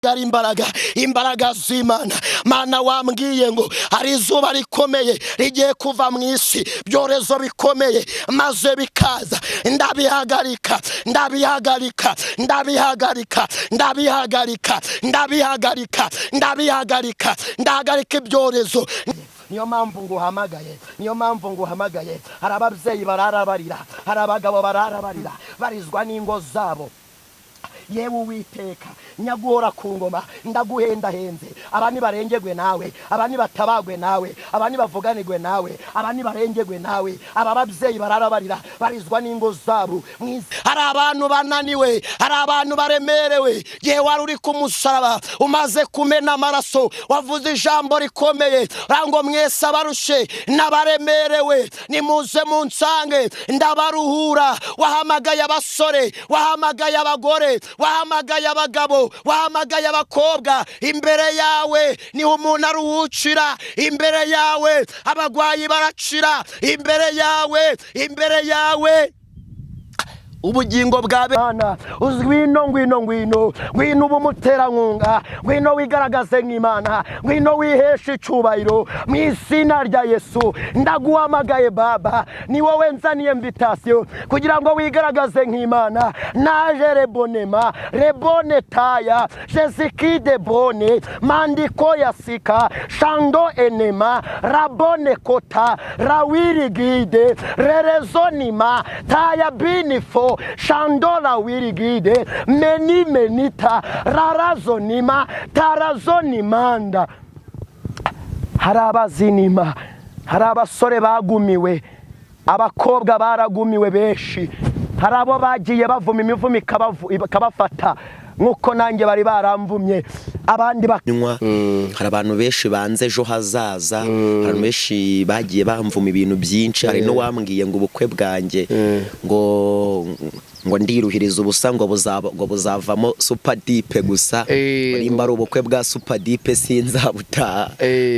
Ari imbaraga, imbaraga z'Imana. Mana, wambwiye ngo hari izuba rikomeye rigiye kuva mu isi, byorezo bikomeye maze bikaza. Ndabihagarika, ndabihagarika, ndabihagarika, ndabihagarika, ndabihagarika, ndabihagarika, ndahagarika ibyorezo. Niyo mpamvu nguhamagaye, niyo mpamvu nguhamagaye. Hari ababyeyi barara barira, hari abagabo barara barira, barizwa n'ingo zabo. Yewe Uwiteka nyaguhora ku ngoma, ndaguhendahenze. Aba nibarengegwe nawe, aba nibatabagwe nawe, aba nibavuganirwe nawe, aba nibarengegwe nawe. Aba babyeyi barara barira, barizwa n'ingo zabo. Hari abantu bananiwe, hari abantu baremerewe. Yewe wari uri ku musaraba umaze kumena amaraso, wavuze ijambo rikomeye rango: "Mwese abarushe n'abaremerewe, nimuze munsange, ndabaruhura." Wahamagaye abasore, wahamagaye abagore, wahamagaye abagabo, wahamagaye abakobwa. Imbere yawe niho umuntu aruhukira, imbere yawe abagwayi baracira, imbere yawe, imbere yawe ubugingo bwa bana. Ngwino, ngwino, ngwino, ngwino uba umuterankunga, ngwino wigaragaze nk'Imana, ngwino wiheshe icyubahiro. Mu izina rya Yesu ndaguhamagaye Baba, ni wowe nzaniye invitation kugira ngo wigaragaze nk'Imana. Naje rebonema rebone taya jezikide bone mandiko yasika shando enema rabone kota rawirigide rerezonima taya binifo shandola wirigide meni menita rarazonima tarazonimanda. Hari abazinima, hari abasore bagumiwe, abakobwa baragumiwe benshi, hari abo bagiye bavuma, imivumo ikabafata nk'uko nanjye bari baramvumye, abandi nywa. Hari abantu benshi banze ejo hazaza, hari abantu benshi bagiye bamvuma ibintu byinshi. Hari n'uwambwiye ngo ubukwe bwanjye ngo ndiruhiriza ubusa, ngo buzaba, ngo buzavamo Super Dip gusa. Ngo nimba ari ubukwe bwa Super Dip sinzabutaha,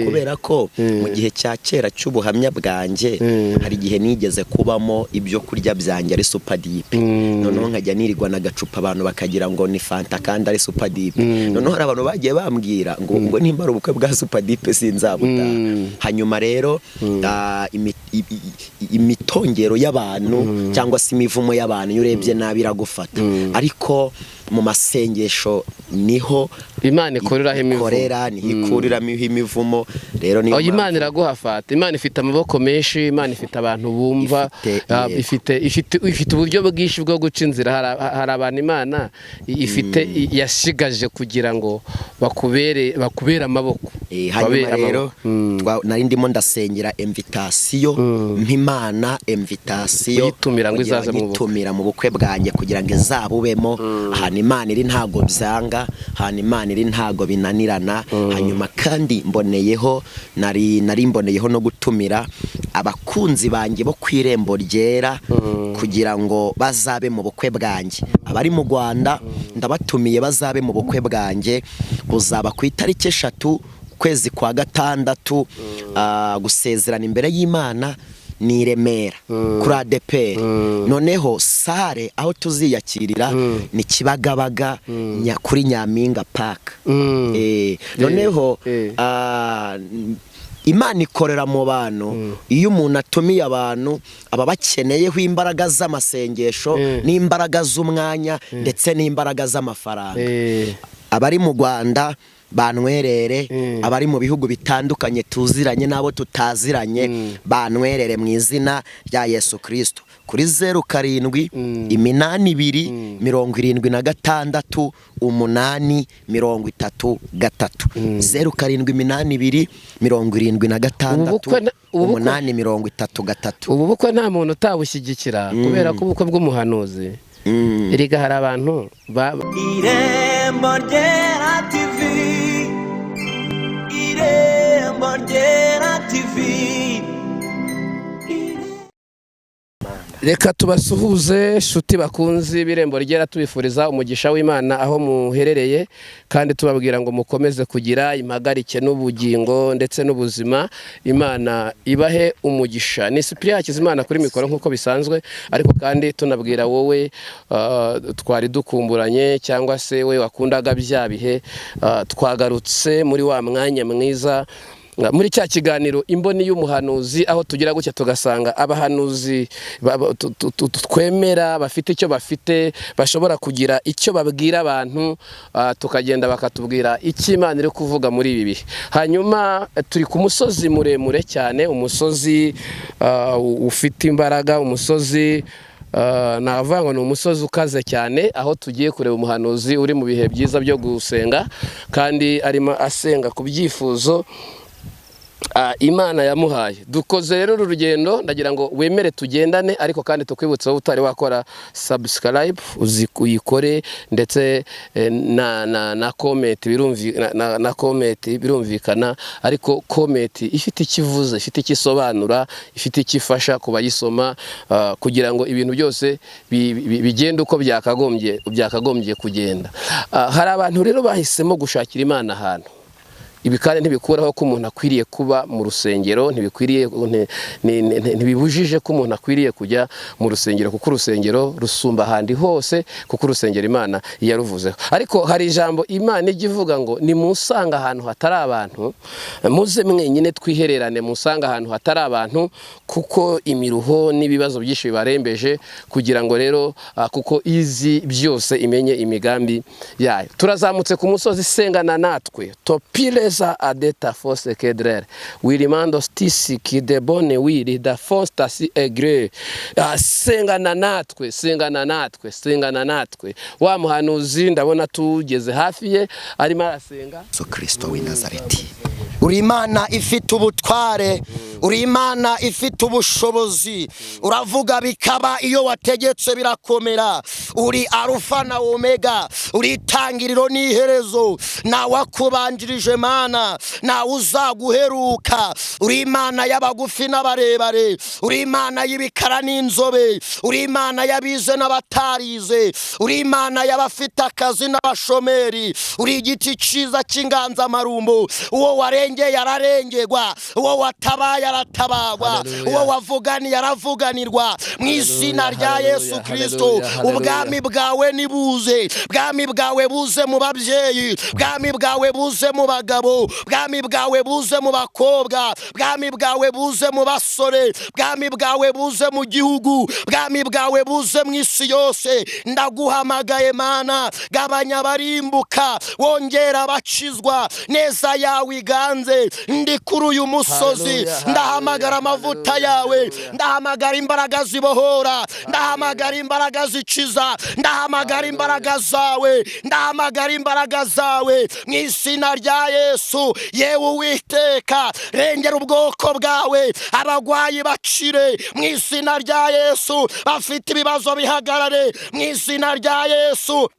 kubera ko mu gihe cya kera cy'ubuhamya bwanjye hari igihe nigeze kubamo ibyo kurya byanjye ari Super Dip, noneho nkajya nirirwa n'agacupa, abantu bakagira ngo ni Fanta kandi ari Super Dip. Noneho hari abantu bagiye bambwira ngo nimba ari ubukwe bwa Super Dip sinzabutaha. Hanyuma rero imitongero y'abantu cyangwa se imivumo y'abantu, iyo urebye nabi iragufata, ariko mu masengesho niho Imana ikoreraho imivumo. Ikorera, niho ikuriramo imivumo. Rero niyo Oya, Imana mpamvu iraguhafata. Imana ifite amaboko menshi, Imana ifite abantu bumva. Ifite, yego. Ifite uburyo bwinshi bwo guca inzira. Hari abantu Imana ifite yashigaje kugira ngo bakubere amaboko. Hanyuma Babere rero amaboko. Nari ndimo ndasengera invitation, mpimana invitation. Uyitumira ngo kugira izaze mu bukwe. Nyitumira mu bukwe bwanjye kugira ngo izabubemo. Ahantu Imana iri ntago byanga, ahantu Imana iri ntago binanirana. Hanyuma kandi mboneyeho, nari mboneyeho no gutumira abakunzi banjye bo ku Irembo Ryera kugira ngo bazabe mu bukwe bwanjye. Abari mu Rwanda ndabatumiye, bazabe mu bukwe bwanjye buzaba ku itariki 3 ukwezi kwa gatandatu. Gusezerana imbere y'Imana ni i Remera kuri ADEPR, noneho salle aho tuziyakirira ni Kibagabaga kuri Nyampinga Park. Noneho Imana ikorera mu bantu. Iyo umuntu atumiye abantu, aba bakeneyeho imbaraga z'amasengesho n'imbaraga z'umwanya ndetse n'imbaraga z'amafaranga. Abari mu Rwanda bantwerere, abari mu bihugu bitandukanye tuziranye n'abo tutaziranye bantwerere mu izina rya Yesu Kirisito kuri 0782 76 833, 0782 76 833. Ubu bukwe nta muntu utabushyigikira, kubera ko ubukwe bw'umuhanuzi, erega hari abantu Irembo Ryera TV, Irembo Ryera TV. Reka tubasuhuze shuti bakunzi b'Irembo Ryera, tubifuriza umugisha w'Imana aho muherereye, kandi tubabwira ngo mukomeze kugira impagarike n'ubugingo ndetse n'ubuzima. Imana ibahe umugisha. Ni Cyprien Hakizimana kuri mikoro nk'uko bisanzwe, ariko kandi tunabwira wowe twari dukumburanye cyangwa se we wakundaga bya bihe, twagarutse muri wa mwanya mwiza, muri cya kiganiro Imboni y'Umuhanuzi, aho tugira gutya tugasanga abahanuzi twemera bafite icyo bafite, bashobora kugira icyo babwira abantu, tukagenda bakatubwira icyo Imana iri kuvuga muri ibi bihe. Hanyuma turi ku musozi muremure cyane, umusozi ufite imbaraga, umusozi navuga ngo ni umusozi ukaze cyane, aho tugiye kureba umuhanuzi uri mu bihe byiza byo gusenga, kandi arimo asenga ku byifuzo Imana yamuhaye. Dukoze rero uru rugendo, ndagira ngo wemere tugendane, ariko kandi tukwibutse wowe utari wakora subscribe uyikore, ndetse na comment na comment birumvikana, ariko comment ifite icyo ivuze, ifite icyo isobanura, ifite icyo ifasha ku bayisoma, kugira ngo ibintu byose bigende uko byakagombye kugenda. Hari abantu rero bahisemo gushakira Imana ahantu. Ibi kandi ntibikuraho ko umuntu akwiriye kuba mu rusengero, ntibibujije ko umuntu akwiriye kujya mu rusengero, kuko urusengero rusumba ahandi hose, kuko urusengero Imana yaruvuzeho. Ariko hari ijambo Imana ijya ivuga ngo nimusanga ahantu hatari abantu, muze mwenyine twihererane, musanga ahantu hatari abantu, kuko imiruho n'ibibazo byinshi bibarembeje, kugira ngo rero kuko izi byose imenye imigambi yayo. Turazamutse ku musozi, sengana natwe. Topileza adeta fose kedrere wirimando stisi kidebone wiri da fosta si egre. Sengana natwe, sengana natwe, sengana natwe. Wa muhanuzi ndabona tugeze hafi ye, arimo arasenga. Yesu Kristo w'i Nazareti, uri Imana ifite ubutware, uri Imana ifite ubushobozi, uravuga bikaba, iyo wategetse birakomera. Uri Arufa na Omega, uri itangiriro n'iherezo, ntawakubanjirije Mana, ntawe uzaguheruka. Uri Imana y'abagufi n'abarebare, uri Imana y'ibikara n'inzobe, uri Imana y'abize n'abatarize, uri Imana y'abafite akazi n'abashomeri, uri igiti cyiza cy'inganzamarumbo. Uwo warengeye ararengerwa, uwo watabaye aratabagwa, Hallelujah. uwo wavuganiye aravuganirwa. Mu izina rya Hallelujah, Yesu Kristo, hallelujah, hallelujah. ubwami bwawe nibuze, bwami bwawe buze mu babyeyi, bwami bwawe buze mu bagabo, bwami bwawe buze mu bakobwa, bwami bwawe buze mu basore, bwami bwawe buze mu gihugu, bwami bwawe buze mu isi yose. Ndaguhamagaye Mana, gabanya abarimbuka, wongera abakizwa, neza yawe iganze. Ndi kuri uyu musozi, Hallelujah, ndahamagara hallelujah, amavuta hallelujah, yawe, hallelujah. ndahamagara imbaraga zibohora, ndahamagara imbaraga zikiza, ndahamagara imbaraga zawe, ndahamagara imbaraga zawe mu izina rya Yesu. Yewe Uwiteka, rengera ubwoko bwawe, abagwayi bakire mu izina rya Yesu, bafite ibibazo bihagarare mu izina rya Yesu.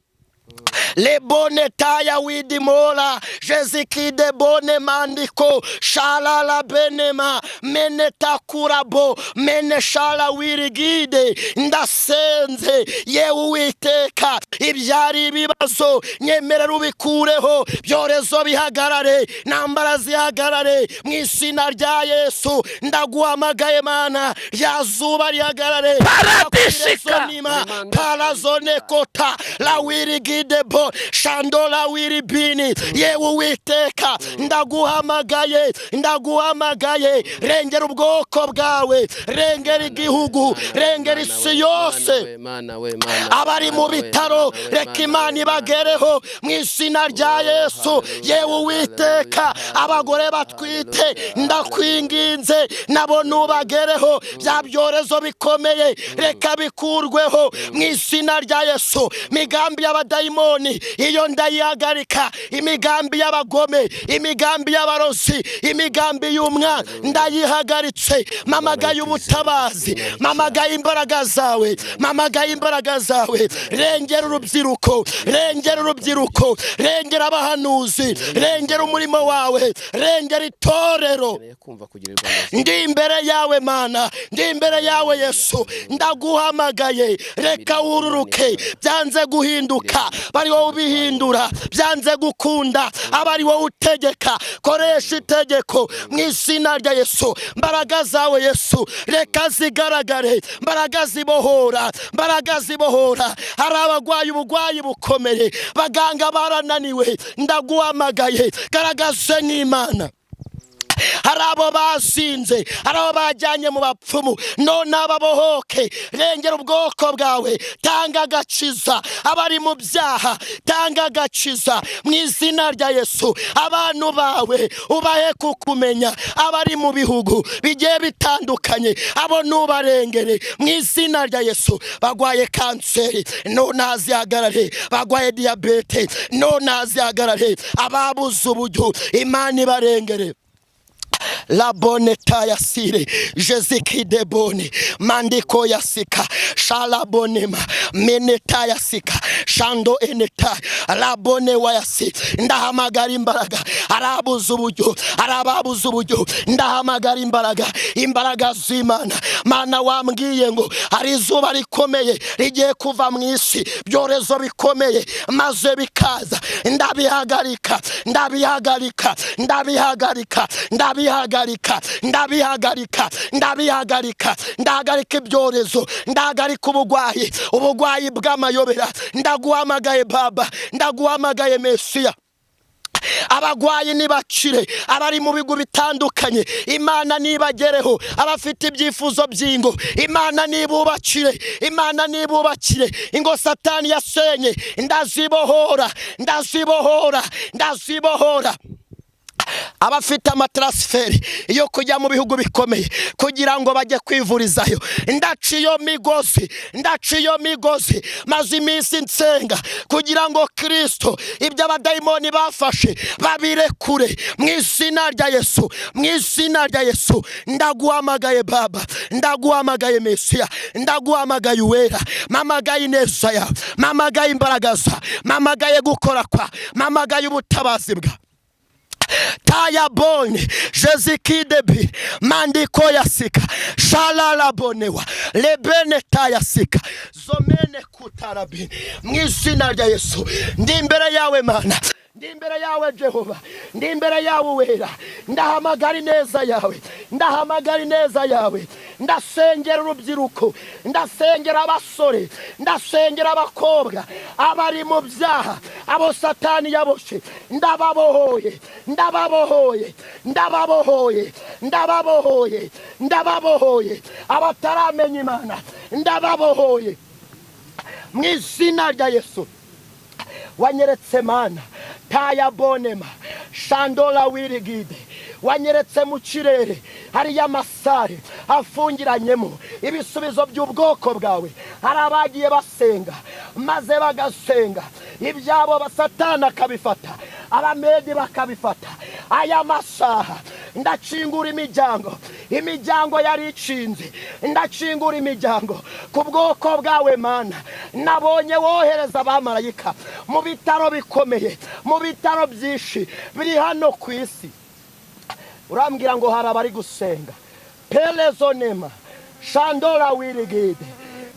Lebone taya widimola jezikide bone mandiko shalala benema mene takurabo mene shala wirigide. Ndasenze yewe Uwiteka, ibyari ibibazo nyemerera ubikureho, byorezo bihagarare, ntambara zihagarare mu izina rya Yesu. Ndaguhamagaye Mana, rya zuba rihagarare, Paradisika! Nima, parazone kota la wirigidebo shandola wiribini. Yewe Uwiteka, ndaguhamagaye, ndaguhamagaye, rengera ubwoko bwawe, rengera igihugu, rengera isi yose. Mana we, Mana, Abari mu Mana we, bitaro, Mana we, reka Mana Imana we, Mana ibagereho mu izina rya Yesu. Hallelujah, Yewe Uwiteka, hallelujah, abagore batwite, hallelujah, ndakwinginze nabo nubagereho, bya byorezo bikomeye reka bikurweho mu izina rya Yesu. Migambi y'abadayimoni Dayimoni iyo ndayihagarika, imigambi y'abagome, imigambi y'abarozi, imigambi y'umwana ndayihagaritse. Mamagaye ubutabazi, mamagaye imbaraga zawe, mamagaye imbaraga zawe. Rengera urubyiruko, rengera urubyiruko, rengera abahanuzi, rengera umurimo wawe, rengera itorero. Nkeneye kumva kugirirwa neza. Ndi imbere yawe Mana, ndi imbere yawe Yesu, ndaguhamagaye. Reka wururuke, byanze guhinduka bari wowe ubihindura, byanze gukunda aba ari wowe utegeka. Koresha itegeko mu izina rya Yesu. Mbaraga zawe Yesu reka zigaragare, mbaraga zibohora, mbaraga zibohora. Hari abagwayi ubugwayi bukomeye, baganga barananiwe, ndaguhamagaye, garagaze nk'Imana. Hari abo basinze, hari abo bajyanye mu bapfumu, none ababohoke. Rengera ubwoko bwawe, tanga agakiza abari mu byaha, tanga agakiza mu izina rya Yesu. Abantu bawe ubahe kukumenya, abari mu bihugu bigiye bitandukanye abo nubarengere mu izina rya Yesu. Bagwaye kanseri none azihagarare, bagwaye diyabete none azihagarare, ababuze uburyo Imana ibarengere. La bonne tayasire Jésus de bonne mandiko yasika shala bonema meneta yasika shando eneta la bonne wayasi. Ndahamagara imbaraga, arabuze uburyo, arababuze uburyo, ndahamagara imbaraga, imbaraga z'Imana. Mana wambwiye ngo hari izuba rikomeye rigiye kuva mu isi, byorezo bikomeye maze bikaza, ndabihagarika, ndabihagarika, ndabihagarika, ndabihagarika, ndabihagarika, ndabihagarika, ndahagarika ibyorezo, ndahagarika ubugwayi, ubugwayi bw'amayobera. Ndaguhamagaye Baba, ndaguhamagaye Mesiya. Abagwayi nibakire, abari mu bigo bitandukanye Imana nibagereho, abafite ibyifuzo by'ingo Imana nibubakire, Imana nibubakire ingo Satani yasenye. Ndazibohora, ndazibohora, ndazibohora. Abafite amatransferi yo kujya mu bihugu bikomeye kugira ngo bajye kwivurizayo, ndaca iyo migozi, ndaca iyo migozi. Maze iminsi nsenga kugira ngo Kristo ibyo abadayimoni bafashe babirekure mu izina rya Yesu, mu izina rya Yesu. Ndaguhamagaye Baba, ndaguhamagaye Mesiya, ndaguhamagaye Uwera. Mamagaye ineza yawe, mamagaye imbaraga zawe, mamagaye gukora kwa, mamagaye ubutabazi bwa tayabone jezikidebi mandiko yasika shalalabonewa lebene tayasika zomene kutarabini. Mu izina rya Yesu ndi imbere yawe Mana, ndi imbere yawe Jehova, ndi imbere yawe Uwera. Ndahamagara ineza yawe, ndahamagara ineza yawe. Ndasengera urubyiruko, ndasengera abasore, ndasengera abakobwa, abari mu byaha, abo Satani yaboshe, ndababohoye, ndababohoye, ndababohoye, ndababohoye, ndababohoye. Abataramenya Imana ndababohoye mu izina rya Yesu. Wanyeretse Mana tayabonema shandola wirigide, wanyeretse mu kirere hariyo amasare afungiranyemo ibisubizo by'ubwoko bwawe. Hari abagiye basenga maze bagasenga ibyabo Satani akabifata, abamedi bakabifata. Aya masaha ndacingura imiryango, imiryango yari icinze, ndacingura imiryango ku bwoko bwawe Mana. Nabonye wohereza abamarayika mu bitaro bikomeye, mu bitaro byinshi biri hano ku isi. Urambwira ngo hari abari gusenga perezonema shandora wirigide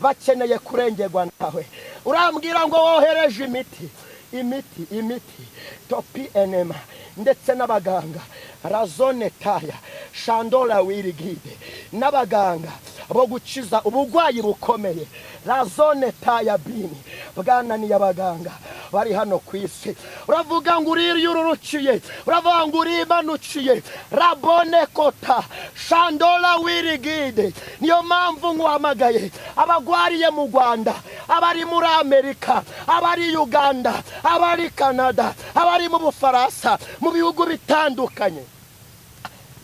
bakeneye kurengerwa nawe. Urambwira ngo wohereje imiti, imiti, imiti topi enema ndetse n'abaganga razone taya shandora wirigide, n'abaganga bo gukiza ubugwayi bukomeye razone taya bini bwananiye abaganga bari hano ku isi. Uravuga ngo uriyururukiye, uravuga ngo urimanukiye rabone kota shandora wirigide. Niyo mpamvu nkuhamagaye, abagwariye mu Rwanda, abari muri Amerika, abari Uganda, abari Canada, abari mu Bufaransa, mu bihugu bitandukanye,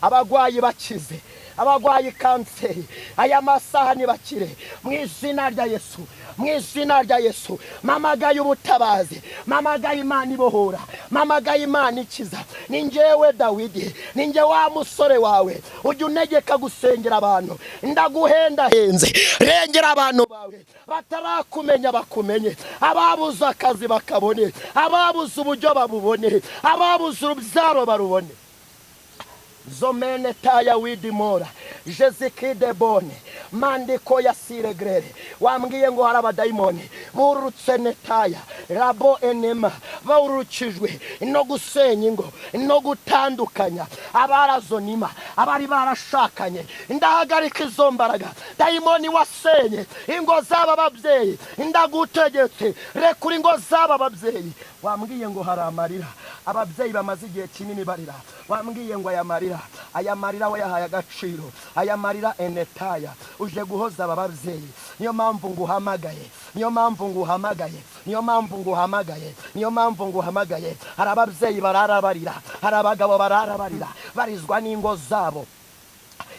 abagwayi bakize, Abagwaye kanseri aya masaha ntibakire mu izina rya Yesu, mu izina rya Yesu. Mpamagaye ubutabazi, mpamagaye Imana ibohora, mpamagaye Imana ikiza. Ni njyewe Dawidi, ni njye wa musore wawe ujya untegeka gusengera abantu. Ndaguhendahenze, rengera abantu bawe batarakumenya bakumenye, ababuze akazi bakabone, ababuze uburyo babubone, ababuze urubyaro barubone. Zomene taya widimora jezikide bone mandiko ya siregrere. Wambwiye ngo hari abadayimoni bururutse netaya rabo enema, bawurukijwe no gusenya ingo no gutandukanya abarazonima abari barashakanye. Ndahagarika izo mbaraga. Dayimoni wasenye ingo z'aba babyeyi, ndagutegetse rekura ingo z'aba babyeyi. Wambwiye ngo hari amarira ababyeyi bamaze igihe kinini barira. Wambwiye ngo aya marira, aya marira wayahaye agaciro, aya marira enetaya uje guhoza aba babyeyi. Niyo mpamvu nguhamagaye, niyo mpamvu nguhamagaye, niyo mpamvu nguhamagaye, niyo mpamvu nguhamagaye. Hari ababyeyi barara barira, hari abagabo barara barira, barizwa n'ingo zabo.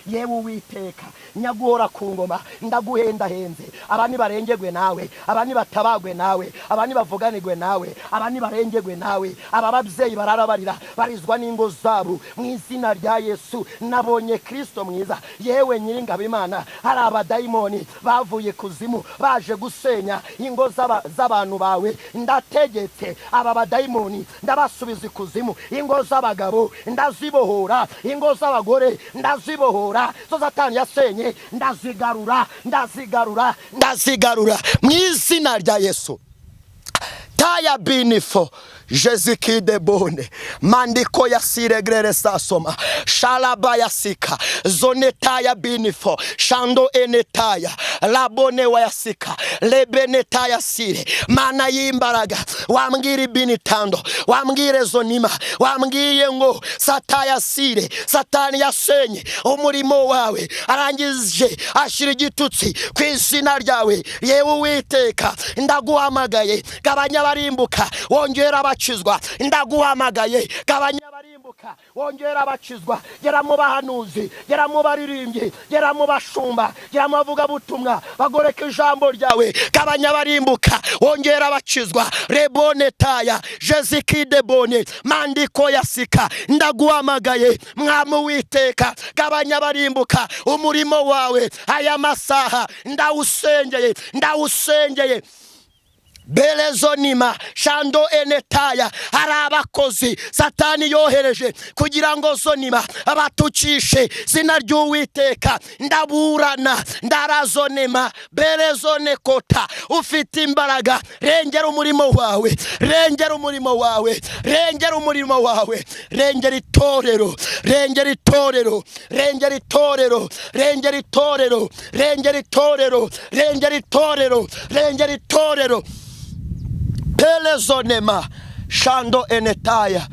Yewe Uwiteka nyaguhora ku ngoma, ndaguhendahenze. Aba nibarengegwe nawe, aba nibatabagwe nawe, aba nibavuganirwe nawe, aba nibarengegwe nawe. Aba babyeyi barara barira, barizwa n'ingo zabo mu izina rya Yesu. Nabonye Kristo mwiza. Yewe Nyiringabo Imana, hari abadayimoni bavuye kuzimu baje gusenya ingo z'abantu bawe. Ndategetse aba badayimoni ndabasubiza ikuzimu. Ingo z'abagabo ndazibohora, ingo z'abagore ndazibohora, zo Satani yasenye ndazigarura, ndazigarura, ndazigarura mu izina rya Yesu. Taya binifo jezikide bone mandiko ya siregrere sasoma shalaba ya sika zonetaya binifo shando enetaya labone wayasika lebenetaya sire. Mana y'imbaraga, wambwira ibinitando, wambwire zonima, wambwiye ngo sataya sire, Satani yasenye umurimo wawe, arangije ashira igitutsi ku izina ryawe. Yewe Uwiteka ndaguhamagaye, gabanya abarimbuka wongera abakizwa. Ndaguhamagaye, gabanya abarimbuka wongera abakizwa. Gera mu bahanuzi, gera mu baririmbyi, gera mu bashumba, gera mu bavugabutumwa bagoreka ijambo ryawe. Gabanya abarimbuka wongera abakizwa. Rebone taya jezikide bone mandiko yasika. Ndaguhamagaye mwami Uwiteka, gabanya abarimbuka umurimo wawe aya masaha ndawusengeye, ndawusengeye. Belezonima shando enetaya. Hari abakozi Satani yohereje kugira ngo zonima abatukishe zina ry'Uwiteka. Ndaburana ndarazonema belezone kota. Ufite imbaraga, rengera umurimo wawe, rengera umurimo wawe, rengera umurimo wawe, rengera itorero, rengera itorero, rengera itorero, rengera itorero, rengera itorero, rengera itorero, rengera itorero. Pelezonema shando enetaya.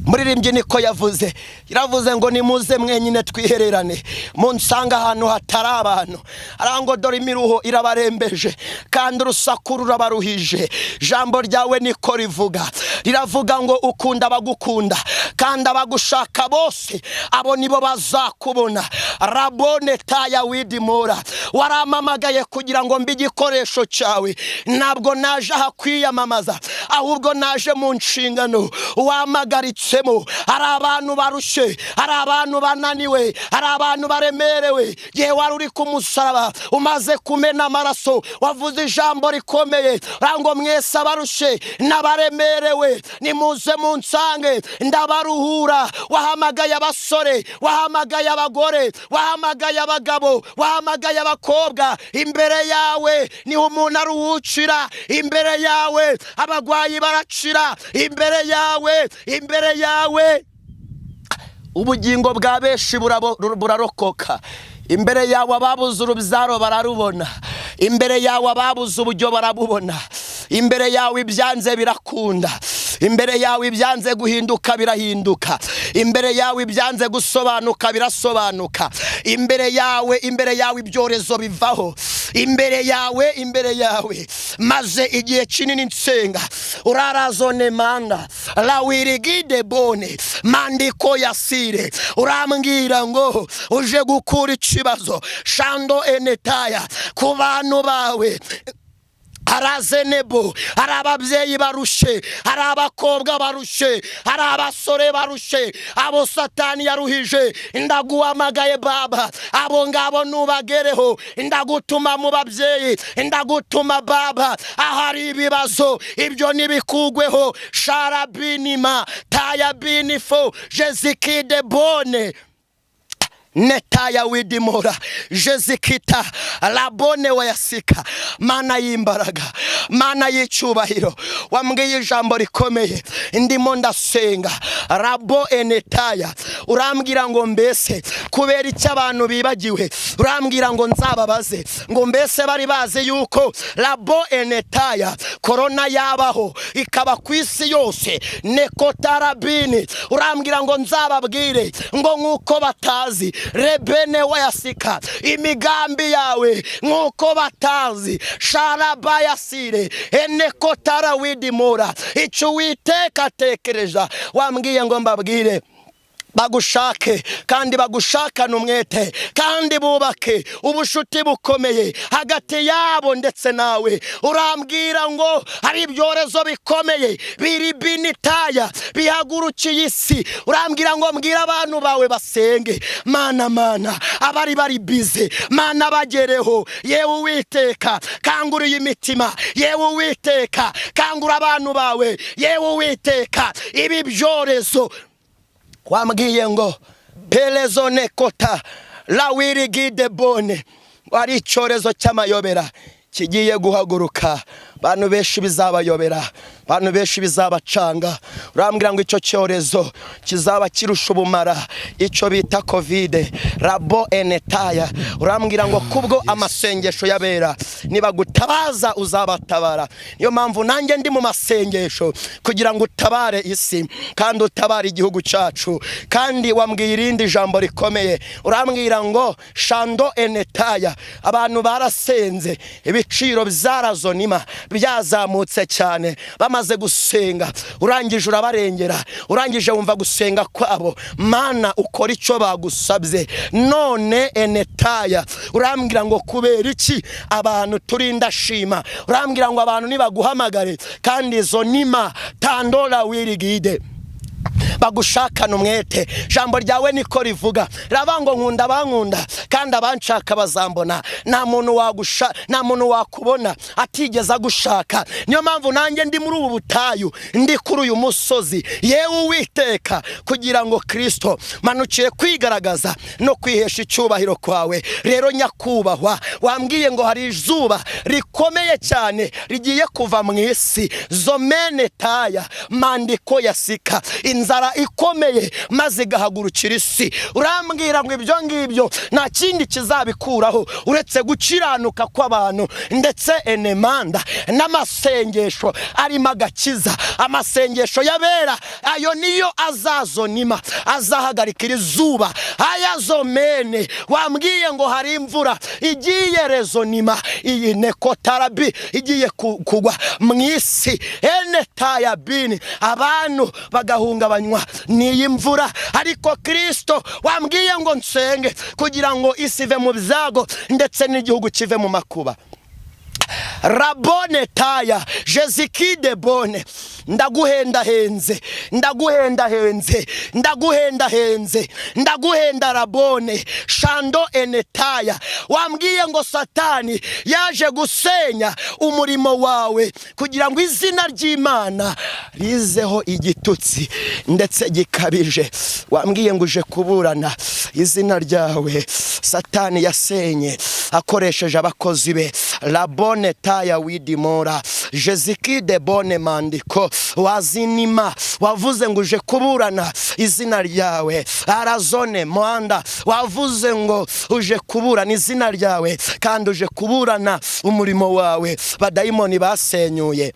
Muririmbyi niko yavuze, yaravuze ngo nimuze mwenyine twihererane, munsanga ahantu hatari abantu. Arango dore imiruho irabarembeje kandi urusaku rurabaruhije. Jambo ryawe niko rivuga, riravuga ngo ukunda abagukunda kandi abagushaka bose abo nibo bazakubona. Rabone taya widimora, waramamagaye kugira ngo mbe igikoresho cyawe. Ntabwo naje aha kwiyamamaza, ahubwo naje mu nshingano wamagaritse. Hari abantu barushe, hari abantu bananiwe, hari abantu baremerewe. Yewe wari uri ku musaraba umaze kumena amaraso, wavuze ijambo rikomeye rango mwese abarushe n'abaremerewe nimuze munsange ndabaruhura. Wahamagaye abasore, wahamagaye abagore, wahamagaye abagabo, wahamagaye abakobwa. Imbere yawe niho umuntu aruhukira, imbere yawe abagwayi barakira, imbere yawe, imbere yawe ubugingo bwa benshi burarokoka. Imbere yawe ababuze urubyaro bararubona, imbere yawe ababuze uburyo barabubona, imbere yawe ibyanze birakunda, imbere yawe ibyanze guhinduka birahinduka, imbere yawe ibyanze gusobanuka birasobanuka, imbere yawe, imbere yawe ibyorezo bivaho, Imbere yawe, imbere yawe maze igihe kinini nsenga. Urarazone manda lawirigide bone mandiko yasire. Urambwira ngo uje gukura ikibazo shando enetaya ku bantu bawe. Harazenebo, hari ababyeyi barushe, hari abakobwa barushe, hari abasore barushe, abo Satani yaruhije. Ndaguhamagaye Baba, abo ngabo nubagereho. Ndagutuma mu babyeyi, ndagutuma Baba ahari ibibazo, ibyo ntibikugweho. Sharabinima tayabinifo jezikide bone netaya widimora jezikita labone wayasika. Mana y'imbaraga, Mana y'icyubahiro, wambwiye ijambo rikomeye ndimo ndasenga. Rabo enetaya, urambwira ngo mbese kubera icyo abantu bibagiwe? Urambwira ngo nzababaze ngo mbese bari bazi yuko rabo enetaya korona yabaho ikaba ku isi yose nekotarabini? Urambwira ngo nzababwire ngo nk'uko batazi rebene wayasika imigambi yawe, nk'uko batazi sharabayasire enekotara widimura icyo Uwiteka atekereza. Wambwiye ngo mbabwire bagushake kandi bagushakane umwete, kandi bubake ubushuti bukomeye hagati yabo ndetse nawe. Urambwira ngo hari ibyorezo bikomeye biri binitaya bihagurukiye isi. Urambwira ngo mbwira abantu bawe basenge. Mana, Mana, abari bari bize, Mana, bagereho. Yewe Uwiteka, kangura iyi mitima. Yewe Uwiteka, kangura abantu bawe. Yewe Uwiteka, ibi byorezo wambwiye ngo perezone kota lawirigide bone, ari icyorezo cy'amayobera kigiye guhaguruka, abantu benshi bizabayobera, abantu benshi bizabacanga. Urambwira ngo icyo cyorezo kizaba kirusha ubumara icyo bita COVID rabo enetaya. Urambwira ngo kubwo amasengesho y'abera, nibagutabaza uzabatabara. Niyo mpamvu nanjye ndi mu masengesho kugira ngo utabare isi kandi utabare igihugu cyacu. Kandi wambwiye irindi jambo rikomeye, urambwira ngo shando enetaya, abantu barasenze, ibiciro byarazonima byazamutse cyane, bamaze gusenga urangije urabarengera, urangije wumva gusenga kwabo. Mana, ukora icyo bagusabye. None enetaya, urambwira ngo kubera iki abantu turi ndashima? Urambwira ngo abantu nibaguhamagare kandi izo nima tandora wirigide bagushakana umwete. Jambo ryawe niko rivuga, raba ngo nkunda abankunda kandi abanshaka bazambona. Nta muntu wagusha, nta muntu wakubona atigeze agushaka. Niyo mpamvu nanjye ndi muri ubu butayu, ndi kuri uyu musozi, yewe Uwiteka, kugira ngo Kristo manukiye kwigaragaza no kwihesha icyubahiro kwawe. Rero nyakubahwa, wambwiye ngo hari izuba rikomeye cyane rigiye kuva mu isi zomene taya mandiko yasika, inzara ikomeye maze igahagurukira isi. Urambwira ngo ibyo ngibyo nta kindi kizabikuraho uretse gukiranuka kw'abantu ndetse enemanda n'amasengesho arimo agakiza, amasengesho y'abera. Ayo niyo azazonima azahagarika iri zuba ayazomene. Wambwiye ngo hari imvura igiye rezonima iyi nekotarabi igiye kugwa mu isi enetayabini, abantu bagahungabanywa n'iyi mvura. Ariko Kristo, wambwiye ngo nsenge kugira ngo isi ive mu byago ndetse n'igihugu kive mu makuba. Rabone taya jezikide bone, ndaguhendahenze, ndaguhendahenze, ndaguhendahenze, ndaguhenda rabone shando enetaya. Wambwiye ngo Satani yaje gusenya umurimo wawe kugira ngo izina ry'Imana rizeho igitutsi ndetse gikabije. Wambwiye ngo uje kuburana izina ryawe Satani yasenye akoresheje abakozi be. Rabone taya widimora jezikide bone mandiko wazinima, wavuze ngo uje kuburana izina ryawe arazone mwanda. Wavuze ngo uje kuburana izina ryawe kandi uje kuburana umurimo wawe badayimoni basenyuye.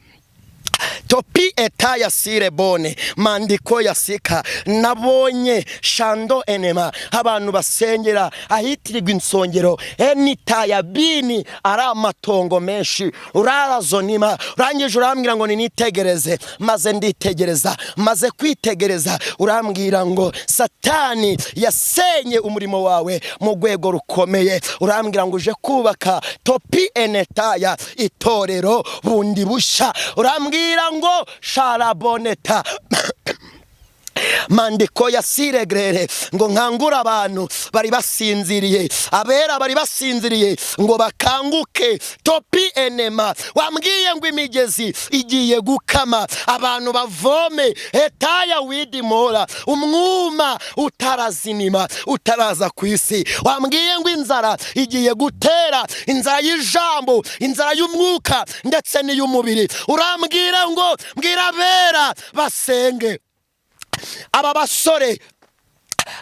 Topi etaya sire bone mandiko ya sika. Nabonye shando enema, abantu basengera ahitirirwa insongero enitaya bini ari amatongo menshi urarazonima. Urangije urambwira ngo ninitegereze, maze nditegereza, maze kwitegereza urambwira ngo Satani yasenye umurimo wawe mu rwego rukomeye. Urambwira ngo uje kubaka topi enetaya itorero bundi busha. Urambwira ngo sharaboneta mandiko ya siregrere ngo nkangura abantu bari basinziriye, abera bari basinziriye ngo bakanguke. Topi enema, wambwiye ngo imigezi igiye gukama, abantu bavome etaya widimora, umwuma utarazinima utaraza ku isi. Wambwiye ngo inzara igiye gutera, inzara y'ijambo, inzara y'umwuka ndetse n'iy'umubiri. Urambwira ngo mbwira abera basenge, aba basore,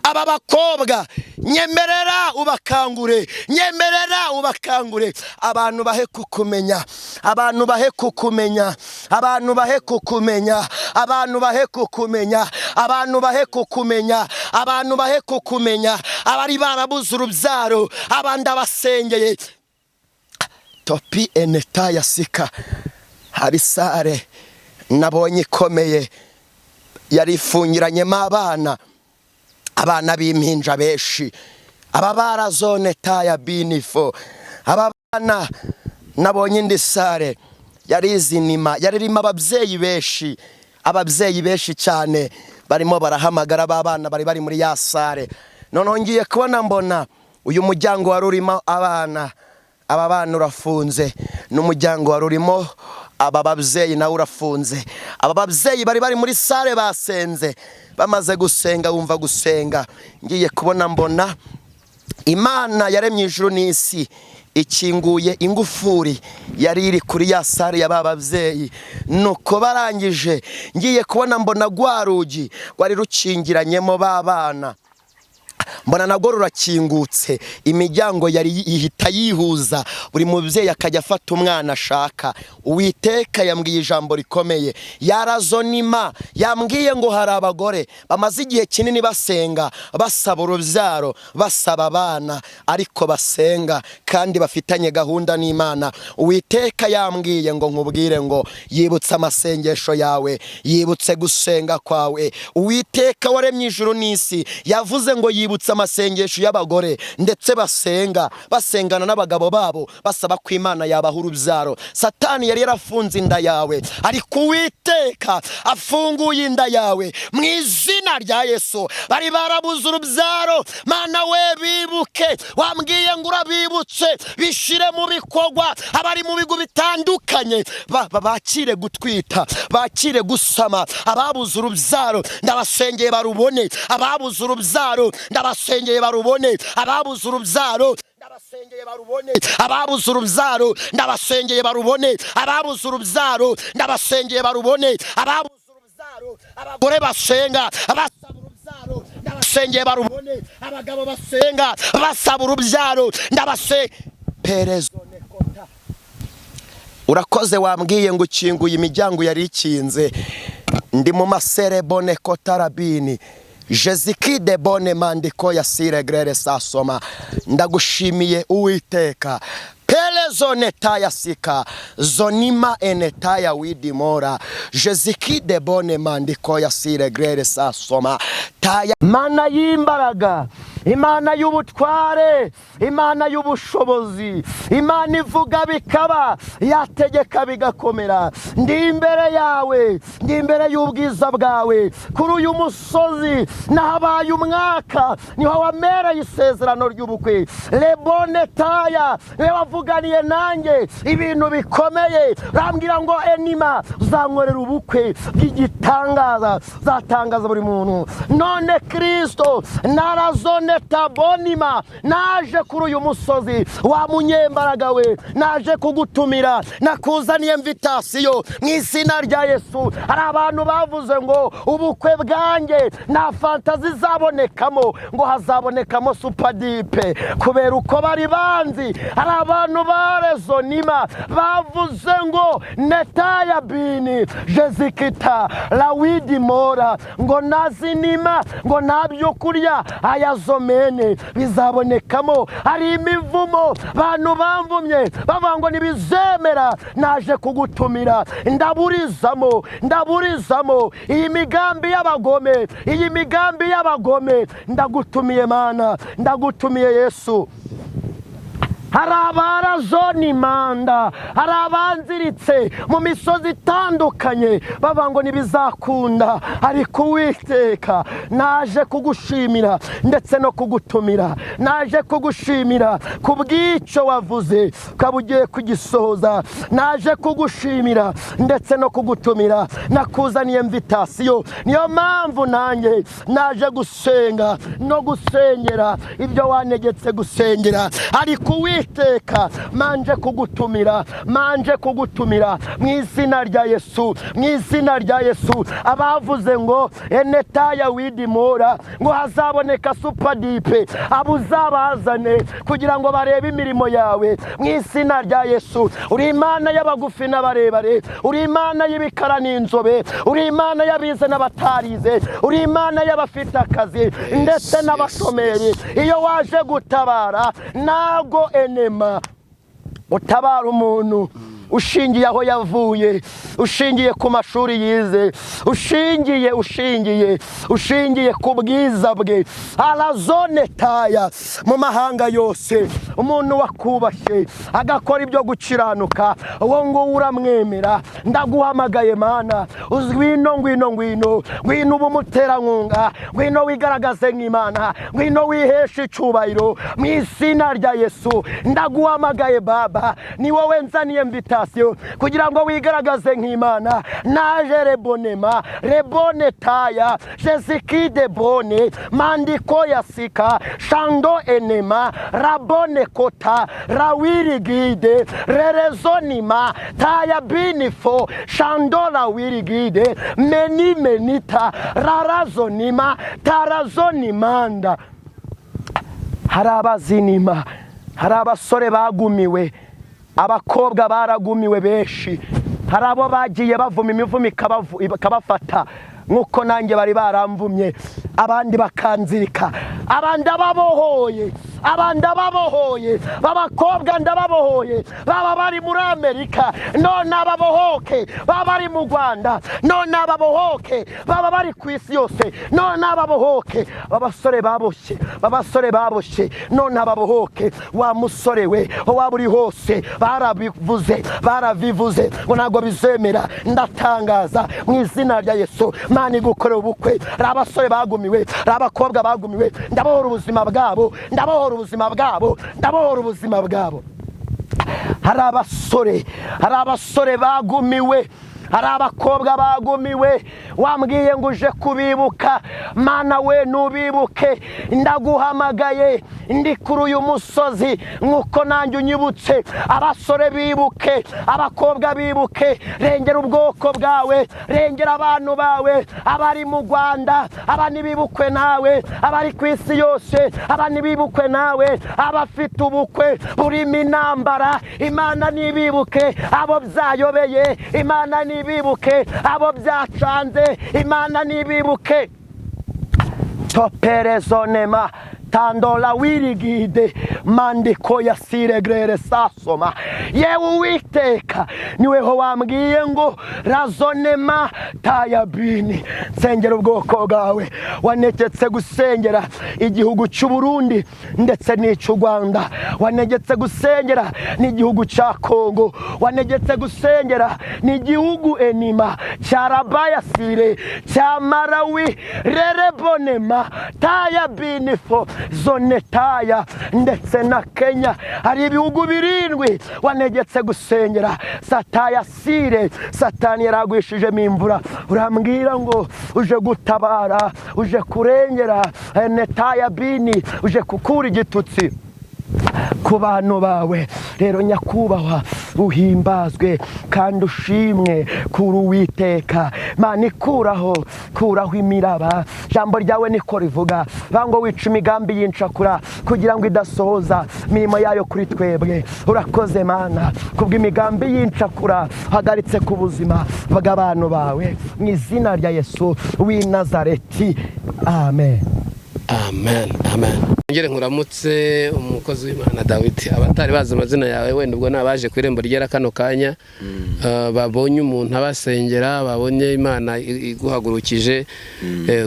aba bakobwa, nyemerera ubakangure, nyemerera ubakangure. Abantu bahe kukumenya, abantu bahe kukumenya, abantu bahe kukumenya, abantu bahe kukumenya, abantu bahe kukumenya, abantu bahe kukumenya. Abari barabuze urubyaro, abandi abasengeye. Topi eneta ya sika. Hari sare nabonye ikomeye yari ifungiranyemo abana, abana b'impinja benshi, aba barazone taya binifo. Aba bana nabonye indi sare yari izinima, yari irimo ababyeyi benshi, ababyeyi benshi cyane barimo barahamagara ba bana bari bari muri ya sare. Noneho ngiye kubona mbona uyu muryango wari urimo abana, aba bana urafunze, n'umuryango wari urimo aba babyeyi nawe urafunze. Aba babyeyi bari bari muri sare basenze, bamaze gusenga wumva gusenga. Ngiye kubona mbona Imana yaremye ijuru n'isi ikinguye ingufuri yari iri kuri ya sare ya ba babyeyi. Nuko barangije ngiye kubona mbona rwa rugi rwari rukingiranyemo ba bana, mbona nabwo rurakingutse, imiryango yari ihita yihuza, buri mubyeyi akajya afata umwana ashaka. Uwiteka yambwiye ijambo rikomeye, yarazonima, yambwiye ngo hari abagore bamaze igihe kinini basenga, basaba urubyaro, basaba abana, ariko basenga kandi bafitanye gahunda n'Imana. Uwiteka yambwiye ngo nkubwire ngo yibutse amasengesho yawe, yibutse gusenga kwawe. Uwiteka waremye ijuru n'isi yavuze ngo yibutse amasengesho y'abagore ndetse basenga, basengana n'abagabo babo, basaba ko Imana yabaha urubyaro. Satani yari yarafunze inda yawe, ariko Uwiteka afunguye inda yawe mu izina rya Yesu. Bari barabuze urubyaro, Mana we bibuke, wambwiye ngo urabibutse, bishire mu bikorwa. Abari mu bigo bitandukanye bakire gutwita, bakire gusama. Ababuze urubyaro ndabasengeye barubone, ababuze urubyaro ndabasengeye barubone, ababuze urubyaro ndabasengeye barubone, ababuze urubyaro ndabasengeye barubone, ababuze urubyaro ndabasengeye barubone, ababuze urubyaro, abagore basenga basaba urubyaro ndabasengeye barubone, abagabo basenga basaba urubyaro ndabasengeye. Perezonekota, urakoze, wambwiye ngo ukinguye imiryango yari ikinze. Ndi mu maserebone kotarabini jezikide bone mandiko ya siregrere sasoma. Ndagushimiye Uwiteka. Pelezonetaya sika zonima enetaya widimora jezikide bone mandiko ya siregrere sasoma taya. Mana y'imbaraga, Imana y'ubutware, Imana y'ubushobozi, Imana ivuga bikaba, yategeka bigakomera. Ndi imbere yawe, ndi imbere y'ubwiza bwawe. Kuri uyu musozi nahabaye umwaka, niho wamereye isezerano ry'ubukwe. Lebone taya, niwe wavuganiye nanjye ibintu bikomeye, urambwira ngo enima uzankorera ubukwe bw'igitangaza, uzatangaza buri muntu. None Kristo narazone Enetabonima, naje kuri uyu musozi wa munyembaraga we, naje kugutumira, nakuzaniye invitation mu izina rya Yesu. Hari abantu bavuze ngo ubukwe bwanjye nta fanta zizabonekamo, ngo hazabonekamo supadipe kubera uko bari banzi. Hari abantu barezonima bavuze ngo netaya bini jezikita lawidi mora, ngo nazinima, ngo nta byo kurya ayazomene bizabonekamo. Hari imivumo bantu bamvumye bavuga ngo ntibizemera, naje kugutumira, ndaburizamo, ndaburizamo iyi migambi y'abagome, iyi migambi y'abagome. Ndagutumiye Mana, ndagutumiye Yesu. Hari abarazoni manda, hari abanziritse mu misozi itandukanye bavuga ngo ntibizakunda, ariko Uwiteka naje kugushimira ndetse no kugutumira, naje kugushimira ku bw'icyo wavuze ukaba ugiye kugisohoza, naje kugushimira ndetse no kugutumira, nakuzaniye invitation. Niyo mpamvu nanjye naje gusenga no gusengera ibyo wanegetse gusengera, ariko Uwiteka manje kugutumira, manje kugutumira mu izina rya Yesu, mu izina rya Yesu. Abavuze ngo enetaya widimora, ngo hazaboneka supadipe, abo uzabazane kugira ngo barebe imirimo yawe mu izina rya Yesu. Uri Imana y'abagufi n'abarebare, uri Imana y'ibikara n'inzobe, uri Imana y'abize n'abatarize, uri Imana y'abafite akazi ndetse n'abashomeri. Iyo waje gutabara ntago enema utabara umuntu ushingiye aho yavuye, ushingiye ku mashuri yize, ushingiye ushingiye ushingiye ku bwiza bwe. Arazone taya mu mahanga yose, umuntu wakubashye agakora ibyo gukiranuka, uwo nguwo uramwemera. Ndaguhamagaye Mana, ngwino ngwino ngwino ngwino ube umuterankunga, ngwino wigaragaze nk'Imana, ngwino wiheshe icyubahiro mu izina rya Yesu. Ndaguhamagaye Baba, ni wowe nzaniye invitation kugira ngo wigaragaze nk'Imana. Naje rebonema rebone taya jezikide bone mandiko yasika shando enema rabone kota rawirigide rerezonima taya binifo shando rawirigide meni menita rarazonima tarazonimanda. Hari abazinima, hari abasore bagumiwe, abakobwa baragumiwe benshi, hari abo bagiye bavuma imivumo ikabafata nk'uko nanjye bari baramvumye, abandi bakanzirika, abandi ababohoye, abandi ababohoye, b'abakobwa ndababohoye, baba bari muri Amerika none ababohoke, baba bari mu Rwanda none ababohoke, baba bari ku isi yose none ababohoke, abasore baboshye, abasore baboshye none ababohoke. Wa musore we, waba uri hose, barabivuze, barabivuze ngo ntabwo bizemera. Ndatangaza mu izina rya Yesu, Mana igukorera ubukwe. Hari abasore bagumiwe, hari abakobwa bagumiwe, ndabohora ubuzima bwabo, ndabohora ubuzima bwabo, ndabohora ubuzima bwabo. Hari abasore, hari abasore bagumiwe, hari abakobwa bagumiwe, wambwiye ngo uje kubibuka. Mana we nubibuke, ndaguhamagaye ndi kuri uyu musozi nk'uko nanjye unyibutse. Abasore bibuke, abakobwa bibuke, rengera ubwoko bwawe, rengera abantu bawe, abari mu Rwanda aba nibibukwe nawe, abari ku isi yose aba nibibukwe nawe, abafite ubukwe burimo intambara Imana nibibuke, abo byayobeye Imana nibibuke, abo byacanze Imana nibibuke. Toperezonema tandola wirigide mandiko ya siregrere sasoma. Yewe Uwiteka niweho wambwiye ngo razonema tayabini, nsengera ubwoko bwawe, wanegetse gusengera igihugu cy'u Burundi ndetse n'icy'u Rwanda, wanegetse gusengera n'igihugu cya Kongo, wanegetse gusengera n'igihugu enima cya Rabayasire cya Malawi rerebonema tayabini fo. Zonetaya ndetse na Kenya. Hari ibihugu 7 wanegetse gusengera. Sataya sire, Satani yaragwishijemo imvura, urambwira ngo uje gutabara, uje kurengera Netaya bini, uje kukura igitutsi ku bantu bawe. Rero nyakubahwa uhimbazwe kandi ushimwe kuri Uwiteka. Mana ikuraho, kuraho imiraba, jambo ryawe niko rivuga, bango wica imigambi y'incakura kugira ngo idasohoza mirimo yayo kuri twebwe. Urakoze Mana kubw'imigambi y'incakura hagaritse ku buzima bw'abantu bawe, mu izina rya Yesu w'i Nazareti, amen. Amen, amen. Ngere nkuramutse umukozi w'Imana Dawidi. Abatari bazi amazina yawe wenda ubwo nabaje ku Irembo Ryera kano kanya, babonye umuntu abasengera, babonye Imana iguhagurukije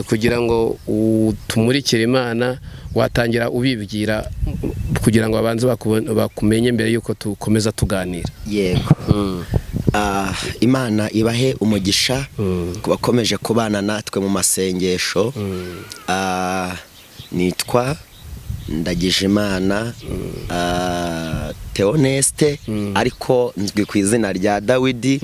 kugira ngo utumurikire Imana, watangira ubibwira kugira ngo babanze bakumenye mbere yuko tukomeza tuganira. Yego. Imana ibahe umugisha ku bakomeje kubana natwe mu masengesho. Nitwa Ndagijimana Theoneste, ariko nzwi ku izina rya Dawidi.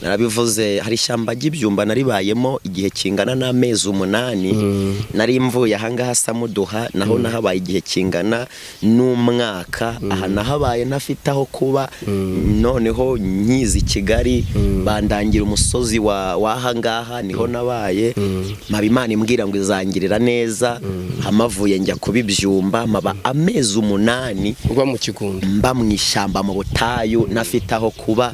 Narabivuze, hari ishyamba ry'ibyumba naribayemo igihe kingana n'amezi 8. Nari mvuye ahangaha Samuduha, naho nahabaye igihe kingana n'umwaka. Aha nahabaye ntafite aho kuba, noneho nkizi Kigali bandangira umusozi w'ahangaha, niho nabaye. Mpaba Imana imbwira ngo izangirira neza, hamavuye njya kuba ibyumba, mpaba amezi 8 uba mu kigunda, mba mu ishyamba mu butayu ntafite aho kuba.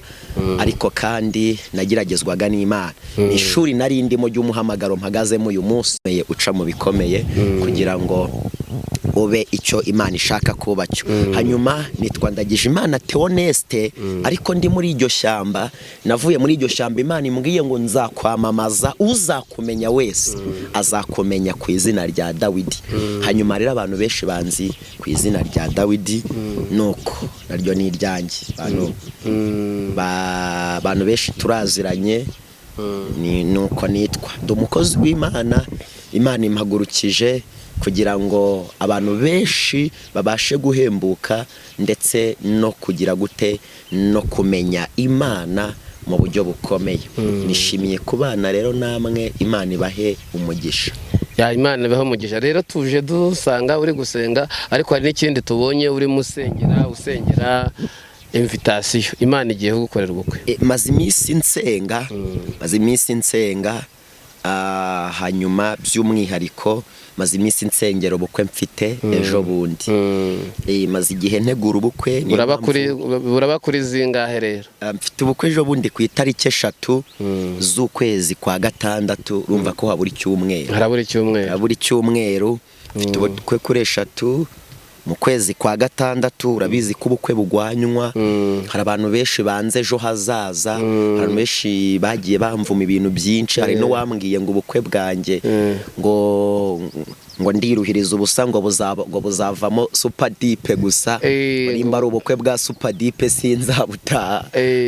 Ariko kandi nageragezwaga n'Imana. Ishuri nari ndimo ry'umuhamagaro mpagazemo uyu munsi, uca mu bikomeye kugira ngo ube icyo Imana ishaka kuba cyo. Hanyuma nitwa Ndagijimana Theoneste, ariko ndi muri iryo shyamba. Navuye muri iryo shyamba Imana imbwiye ngo nzakwamamaza, uzakumenya wese azakumenya ku izina rya Dawidi. Hanyuma rero abantu benshi banzi ku izina rya Dawidi, nuko naryo ni iryanjye. Abantu benshi turaziranye, ni nuko nitwa. Ndi umukozi w'Imana, Imana impagurukije kugira ngo abantu benshi babashe guhembuka ndetse no kugira gute no kumenya Imana mu buryo bukomeye. Nishimiye kubana rero namwe, Imana ibahe umugisha. Ya, Imana ibahe umugisha. Rero tuje dusanga uri gusenga, ariko hari n'ikindi tubonye urimo usengera invitation. Imana igiye kugukorera ubukwe. Maze iminsi nsenga, maze iminsi nsenga, hanyuma by'umwihariko maze iminsi nsengera ubukwe mfite ejo bundi. Maze igihe ntegura ubukwe, niyo Buraba kuri zingahe rero? Mfite ubukwe ejo bundi ku itariki 3 z'ukwezi kwa 6, urumva ko habura icyumweru. Harabura icyumweru. Habura icyumweru. Mfite ubukwe kuri 3 mu kwezi kwa 6. Urabizi ko ubukwe bugwanywa, hari abantu benshi banze ejo hazaza, hari abantu benshi bagiye bamvuma ibintu byinshi. Hari n'uwambwiye ngo ubukwe bwanjye ngo ndiruhiriza ubusa, ngo ngo buzavamo supadipe gusa, ngo nimba ari ubukwe bwa supadipe sinzabutaha.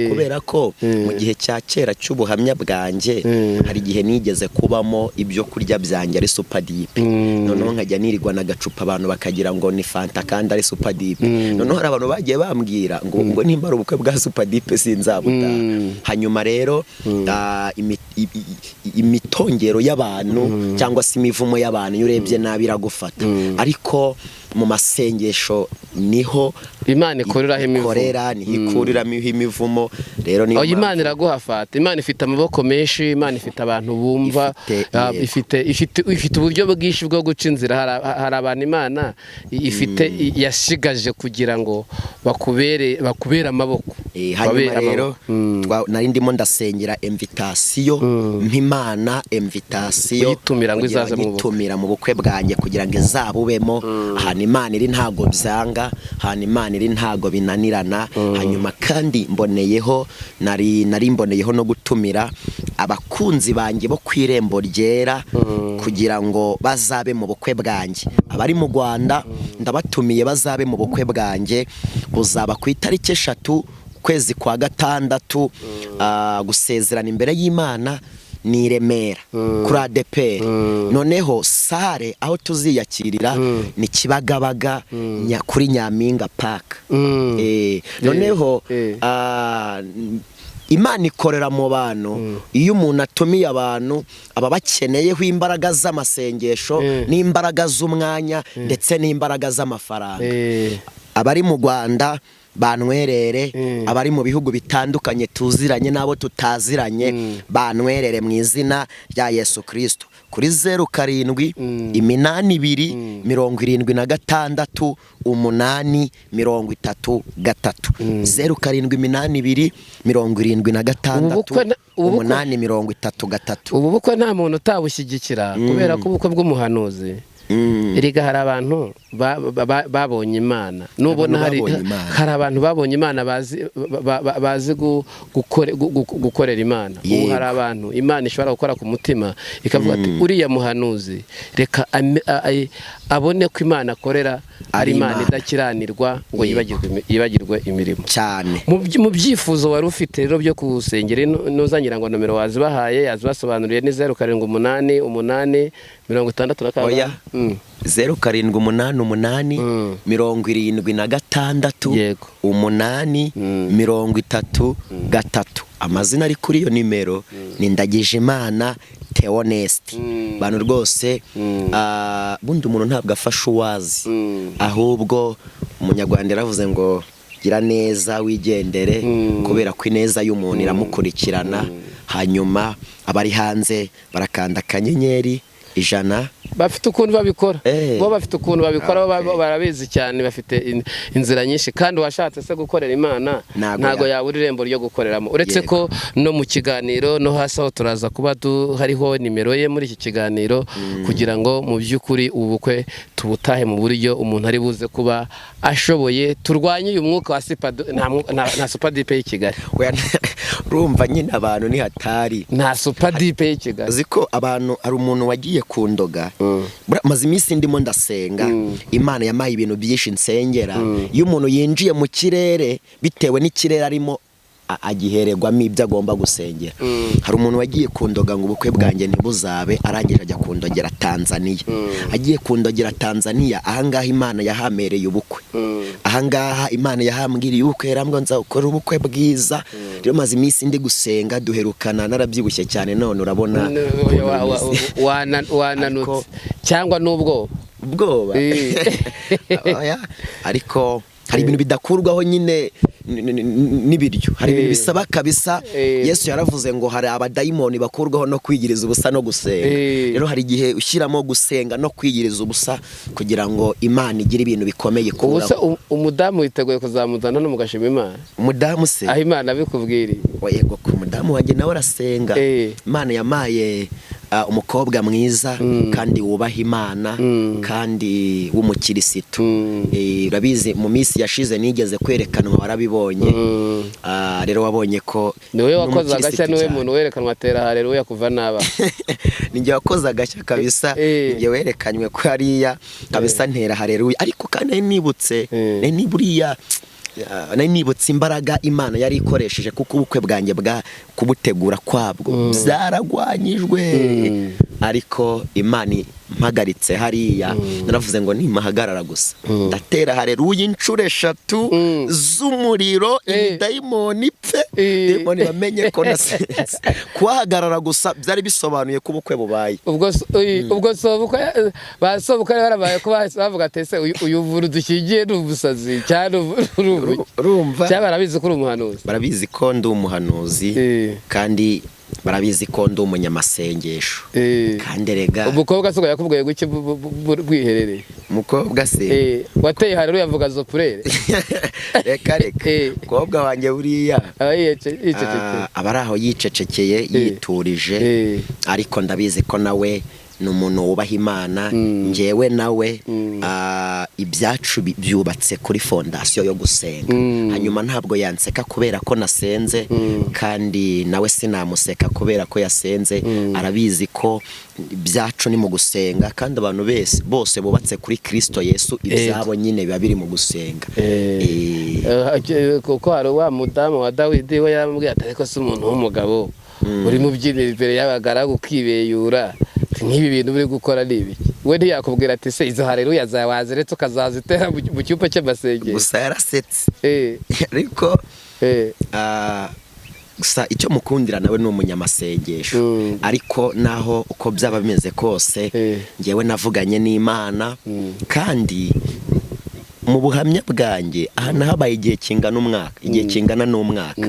Kubera ko mu gihe cya kera cy'ubuhamya bwanjye hari igihe nigeze kubamo ibyo kurya byanjye ari supadipe, noneho nkajya nirirwa n'agacupa abantu bakagira ngo ni fanta kandi ari supadipe. Noneho hari abantu bagiye bambwira ngo nimba ari ubukwe bwa supadipe sinzabutaha. Hanyuma rero imitongero y'abantu cyangwa se imivumo y'abantu, iyo urebye nabi iragufata, ariko mu masengesho niho Imana ikoreraho imivumo. Ikorera, niho ikuriramo imivumo. Rero niyo Oya, Imana mpamvu iraguhafata. Imana ifite amaboko menshi, Imana ifite abantu bumva, Ifite, yego. ifite uburyo bwinshi bwo guca inzira. Hari abantu Imana ifite yashigaje kugira ngo bakubere amaboko. Hanyuma Babere rero amaboko. Nari ndimo ndasengera invitation, mpimana invitation Uyitumira ngo kugira izaze mu bukwe. nyitumira mu bukwe bwanjye kugira ngo izabubemo. Ahantu Imana iri ntago byanga, ahantu Imana iri ntago binanirana. Hanyuma kandi mboneyeho, nari mboneyeho no gutumira abakunzi banjye bo ku Irembo Ryera kugira ngo bazabe mu bukwe bwanjye. Abari mu Rwanda ndabatumiye, bazabe mu bukwe bwanjye, buzaba ku itariki 3 ukwezi kwa 6, gusezerana imbere y'Imana. Ni i Remera kuri ADEPR. Noneho salle aho tuziyakirira ni Kibagabaga, kuri Nyampinga Park. Noneho Imana ikorera mu bantu. Iyo umuntu atumiye abantu, aba bakeneyeho imbaraga z'amasengesho n'imbaraga z'umwanya ndetse n'imbaraga z'amafaranga. Abari mu Rwanda bantwerere, abari mu bihugu bitandukanye tuziranye n'abo tutaziranye bantwerere mu izina rya Yesu Kirisito kuri 07827683 3, 078276 833. Ubu bukwe nta muntu utabushyigikira, kubera ko ubukwe bw'umuhanuzi, erega hari abantu babonye Imana, nubona hari babonye Imana. Hari abantu babonye Imana, bazi bazi gukorera Imana ubu. Hari abantu Imana ishobora gukora ku mutima ikavuga ati: "Uriya muhanuzi reka abone ko Imana akorera ari Ari Imana Imana. idakiranirwa ngo yibagirwe imirimo." Cyane. Mu byifuzo wari ufite rero byo kusengera, ntuzangira ngo nomero wazibahaye, yazibasobanuriye, ni 0788 na Oya. 0788 76 8 33. Amazina ari kuri iyo nimero ni Ndagijimana Theoneste. Bantu rwose, bundi umuntu ntabwo afasha uwazi, ahubwo Umunyarwanda yaravuze ngo: "Gira neza wigendere," kubera ko ineza y'umuntu iramukurikirana. Hanyuma abari hanze barakanda *100. Bafite ukuntu babikora. Bo bafite ukuntu babikora, bo barabizi cyane, bafite inzira nyinshi. Kandi uwashatse se gukorera Imana Ntago ntago yabura irembo ryo gukoreramo, uretse ko no mu kiganiro no hasi aho turaza kuba hariho nimero ye muri iki kiganiro, kugira ngo mu by'ukuri ubu bukwe tubutahe mu buryo umuntu ari buze kuba ashoboye. Turwanye uyu mwuka wa nta supadipe y'i Kigali. Oya, urumva nyine abantu ni hatari. Nta supadipe y'i Kigali. Uzi ko abantu, hari umuntu wagiye kundoga. Maze iminsi ndimo ndasenga, Imana yampaye ibintu byinshi nsengera. Iyo umuntu yinjiye mu kirere, bitewe n'ikirere arimo, agihererwamo ibyo agomba gusengera. Hari umuntu wagiye kundoga ngo ubukwe bwanjye ntibuzabe, arangije ajya kundogera Tanzania. Agiye kundogera Tanzania, ahangaha Imana yahamereye ubukwe, ahangaha Imana yahambwiriye ubukwe, yarambwira nzakora ubukwe bwiza. Rero maze iminsi ndi gusenga. Duherukana narabyibushye cyane, none urabona ukuntu bimeze. Wananutse Ariko- cyangwa n'ubwoba? Ubwoba. Oya, ariko hari ibintu bidakurwaho nyine n'ibiryo, hari ibintu bisaba kabisa. Yesu yaravuze ngo hari abadayimoni bakurwaho no kwigiriza ubusa no gusenga. Rero hari igihe ushyiramo gusenga no kwigiriza ubusa kugira ngo Imana igire ibintu bikomeye Ubu se ikuraho. umudamu witeguye kuzamuzana no mugashima Imana? Umudamu se? Aho Imana bikubwiriye. Yego, ku mudamu wanjye nawe arasenga. Imana yamaye umukobwa mwiza kandi wubaha Imana kandi w'umukirisitu. Urabizi, mu minsi yashize nigeze kwerekanwa, warabibonye. Rero wabonye ko Niwe ni wakoze agashya. umukirisitu Niwe cyane. muntu werekanwa atera hareruya kuva naba. Ninjye wakoze agashya kabisa. Ninjye werekanywe ko hariya kabisa ntera hareruya, ariko kandi nari nibutse, nari niburiya, nari nibutse imbaraga Imana yari ikoresheje, kuko ubukwe bwanjye bwa kubutegura kwabwo byaragwanyijwe, ariko Imana impagaritse hariya, naravuze ngo nimpahagarara gusa ndatera hareruya inshuro 3 z'umuriro, imidayimoni ipfe, dayimoni bamenye ko nasenze. Kuhahagarara gusa byari bisobanuye ko ubukwe bubaye. Ubwo sobukwe, ba sobukwe barabaye ko bahise bavuga ati: "Ese uyu vuru dushyingiye ni umusazi cyangwa ni ubuki?" Urumva? Cyangwa barabizi ko uri umuhanuzi? Barabizi ko ndi umuhanuzi, kandi barabizi ko ndi umunyamasengesho. Kandi erega Umukobwa se ubwo yakubwiye guki bwiherereye? Umukobwa se? Wateye hareruya avuga zopurere? Reka reka. Umukobwa wanjye buriya Aba yicecekeye. Aba ari aho yicecekeye, yiturije, ariko ndabizi ko nawe ni umuntu wubaha Imana. Njyewe nawe, ibyacu byubatse kuri fondasiyo yo gusenga. Hanyuma ntabwo yanseka kubera ko nasenze, kandi nawe sinamuseka kubera ko yasenze. Arabizi ko ibyacu ni mu gusenga, kandi abantu bese bose bubatse kuri Kristo Yesu, ibyabo nyine biba biri mu gusenga. Kuko hari wa mudamu wa Dawidi, we yaramubwiye ati: "Ariko si umuntu w'umugabo Urimo ubyinira imbere y'abagaragu ukibeyura, nk'ibi bintu uri gukora ni ibiki? We ntiyakubwira ati: "Se izo hareruya zawe waziretse ukazazitera mu cyumba cy'amasengero"? Gusa yarasetse. Ariko gusa icyo mukundira nawe ni umunyamasengesho. Ariko naho uko byaba bimeze kose, ngewe navuganye n'Imana, kandi mu buhamya bwanjye aha nahabaye igihe kingana umwaka, igihe kingana n'umwaka.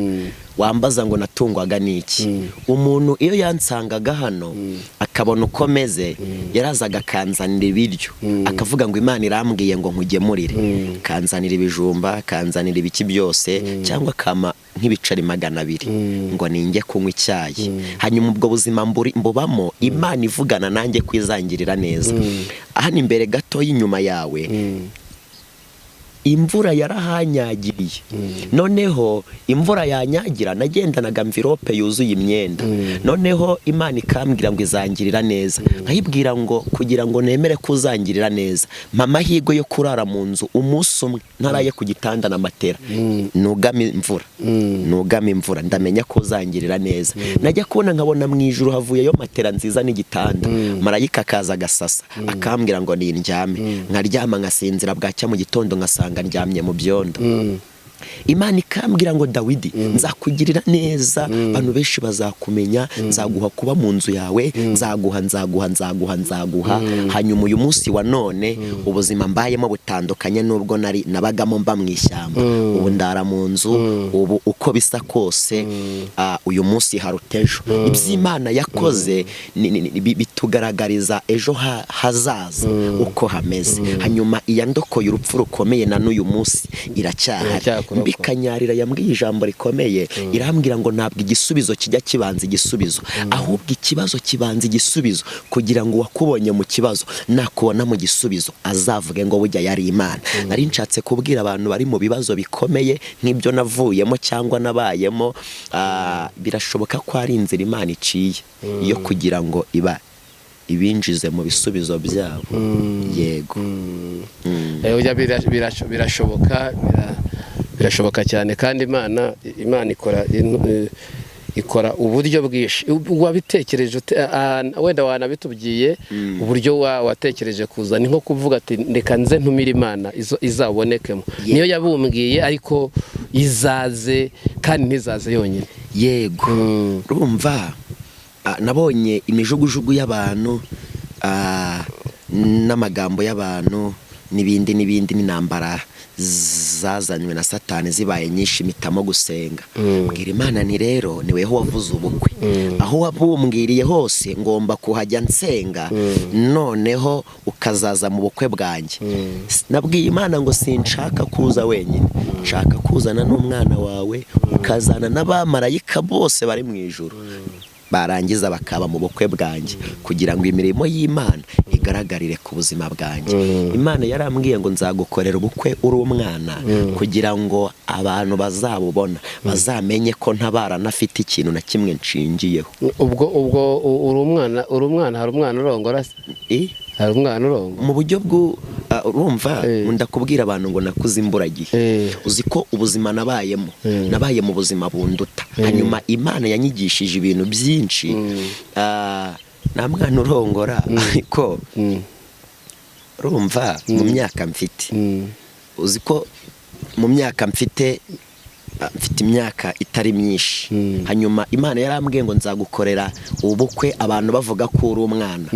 Wambaza ngo natungwaga n'iki? Umuntu iyo yansangaga hano akabona uko meze, yarazaga akanzanira ibiryo, akavuga ngo: "Imana irambwiye ngo nkugemurire." Akanzanira ibijumba, akanzanira ibiki byose, cyangwa akama nk'ibiceri 200 ngo ninjye kunywa icyayi. Hanyuma ubwo buzima mbubamo, Imana ivugana nanjye kwizangirira neza. Hano imbere gato y'inyuma yawe, imvura yarahanyagiriye. Noneho imvura yanyagira, nagendanaga enveloppe yuzuye imyenda. Noneho Imana ikambwira ngo izangirira neza, nkayibwira ngo: "Kugira ngo nemere ko uzangirira neza, mpa amahirwe yo kurara mu nzu umunsi umwe ntaraye ku gitanda na matera, nugame imvura, nugame imvura, ndamenya ko uzangirira neza." Najya kubona nkabona mu ijuru havuyeyo matera nziza n'igitanda, marayika akaza agasasa, akambwira ngo nindyame, nkaryama nkasinzira. Bwacya mu gitondo ngasanga ndyamye mu byondo. Imana ikambwira ngo: "Dawidi, nzakugirira neza, abantu benshi bazakumenya, nzaguha kuba mu nzu yawe, nzaguha, nzaguha, nzaguha, nzaguha." Hanyuma uyu munsi wa none ubuzima mbayemo butandukanye n'ubwo nari nabagamo mba mu ishyamba. Ubu ndara mu nzu. Ubu uko bisa kose, uyu munsi haruta ejo. Iby'Imana yakoze bitugaragariza ejo hazaza uko hameze. Hanyuma iyandokoye urupfu rukomeye na n'uyu munsi iracyahari. Iracyakurokora. Mbikanyarira yambwiye ijambo rikomeye, irambwira ngo ntabwo igisubizo kijya kibanza igisubizo, ahubwo ikibazo kibanza igisubizo, kugira ngo uwakubonye mu kibazo nakubona mu gisubizo azavuge ngo bujya yari Imana. Nari nshatse kubwira abantu bari mu bibazo bikomeye nk'ibyo navuyemo cyangwa nabayemo, birashoboka ko ari inzira Imana iciye yo kugira ngo iba ibinjize mu bisubizo byabo. Yego. Oya, birashoboka, birashoboka cyane. Kandi Imana ikora uburyo bwinshi. Wabitekereje ute? Wenda wanabitubwiye uburyo watekereje kuza, ni nko kuvuga ati: "Reka nze ntumire Imana izabonekemo." Niyo yabumbwiye, ariko izaze kandi ntizaze yonyine. Yego. Urumva, nabonye imijugujugu y'abantu, n'amagambo y'abantu n'ibindi n'ibindi, n'intambara zazanywe na Satani zibaye nyinshi, mpitamo gusenga. Mbwira Imana ni: "Rero ni weho wavuze ubukwe, aho wabumbwiriye hose ngomba kuhajya nsenga, noneho ukazaza mu bukwe bwanjye." Nabwiye Imana ngo sinshaka kuza wenyine, nshaka kuzana n'umwana wawe, ukazana n'abamarayika bose bari mu ijuru, barangiza bakaba mu bukwe bwanjye, kugira ngo imirimo y'Imana igaragarire ku buzima bwanjye. Imana yarambwiye ngo: "Nzagukorera ubukwe uri umwana, kugira ngo abantu bazabubona bazamenye ko ntabara ntafite ikintu na kimwe nshingiyeho." Ubwo uri umwana, hari umwana urongora se? Eh? Hari umwana urongora? Mu buryo bwo urumva, nkunda kubwira abantu ngo nakuze imburagihe. Uzi ko ubuzima nabayemo, nabaye mu buzima bunduta. Hanyuma Imana yanyigishije ibintu byinshi. Nta mwana urongora, ariko urumva mu myaka mfite, uzi ko mu myaka mfite, mfite imyaka itari myinshi. Hanyuma Imana yarambwiye ngo: "Nzagukorera ubukwe abantu bavuga ko uri umwana."